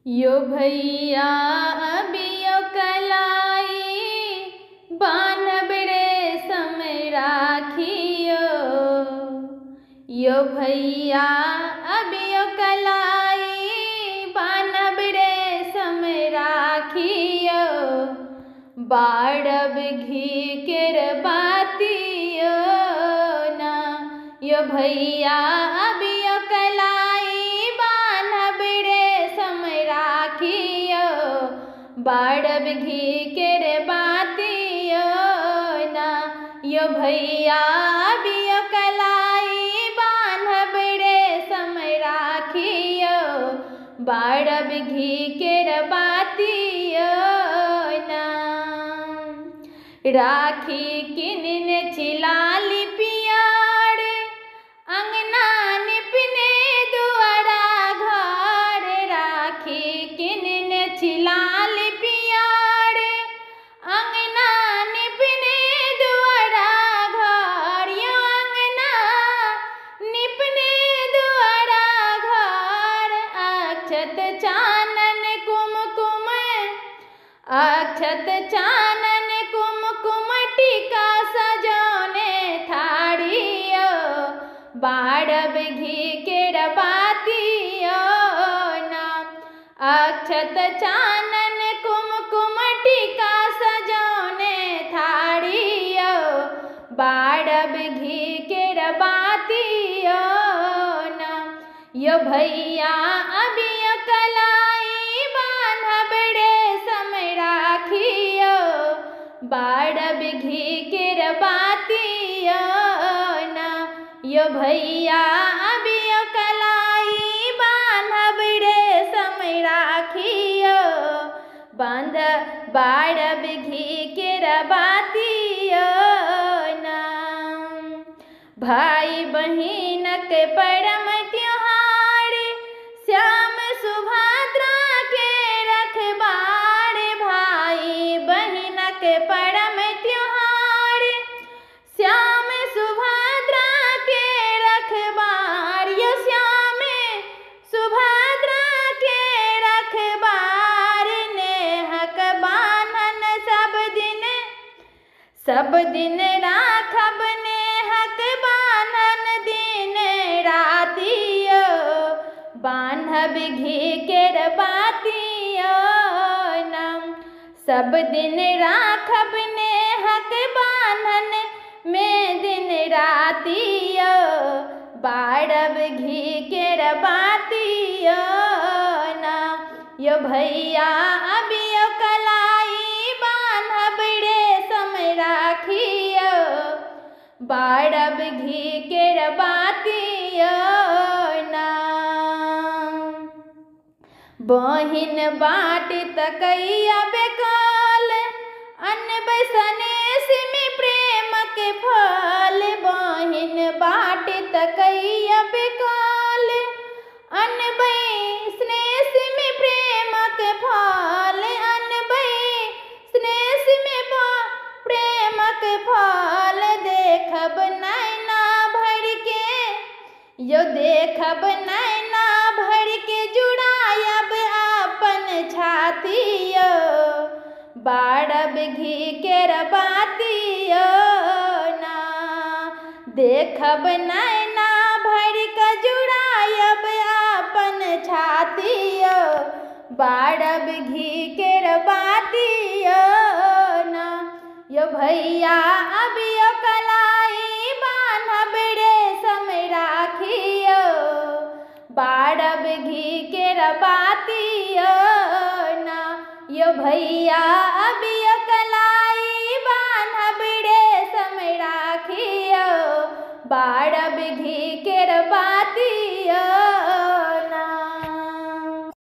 यो भैया अबियो कलाई बान्हब रेशम राखियो। यो भैया अबियो कलाई बान्हब रेशम राखियो। बारब घी केर बातियो ना। यो भैया अबियो कलाई बान्हब रेशम राखियो। बारब घी केर बातियो ना। यो भैया अबियो कलाई बान्हब रेशम राखियो। बारब घी केर बातियो ना। राखी किनने छी लाली पियर, अंगना निपने दुआरा घर। राखी किनने छी लाली पियर, अंगना निपने दुआरा घर। यो अंगना निपने दुआरा घर। अक्षत चानन कुमकुम, अक्षत चानन कुमकुम टीका सजौने थारियो। बारब घी केर बातियो ना। अक्षत चानन कुमकुम टीका सजौने थारियो। बारब घी केर बातियो ना। यो भैया अबियो कलाई बान्हब रेशम राखियो। बारब घी केर बातियो ना। यो भैया अबियो कलाई बान्हब रेशम राखियो। बांध बारब घी केर बातियो ना। भाई बहिनक परम त्योहार, श्याम सुभद्रा के रखबार। भाई बहिनक परम त्योहार, श्याम सुभद्रा के रखबार। यो श्याम सुभद्रा के रखबार। नेहक बान्हन सब दिन, सब दिन राखब नेहक बान्हन दिन रातियो। बान्हब घी केर बातियो ना। सब दिन राखब नेहक बान्हन में दिन रातियो। बारब घी केर बातियो ना। यो भैया अबियो कलाई बान्हब रेशम राखियो। बारब घी केर बातियो ना। बहिन बाट तकैया बेकाल, अनबै सनेस में प्रेम के फल। बहिन बाट तकैया बेकाल, अनबै स्नेह में प्रेम के फल। अनबै स्नेह में प्रेम के फल। देखब नैना भर के, यो देखब नैना भर के जुड़ायब अपन छातियो। बारब घी केर बातियो ना। देखब नैना भर के जुड़ायब अपन छातियो। बारब घी केर बातियो ना। यो भैया अबियो कलाई बान्हब रेशम राखियो। बारब घी केर बातियो ना। यो भैया अबियो कलाई बान्हब रेशम राखियो। बारब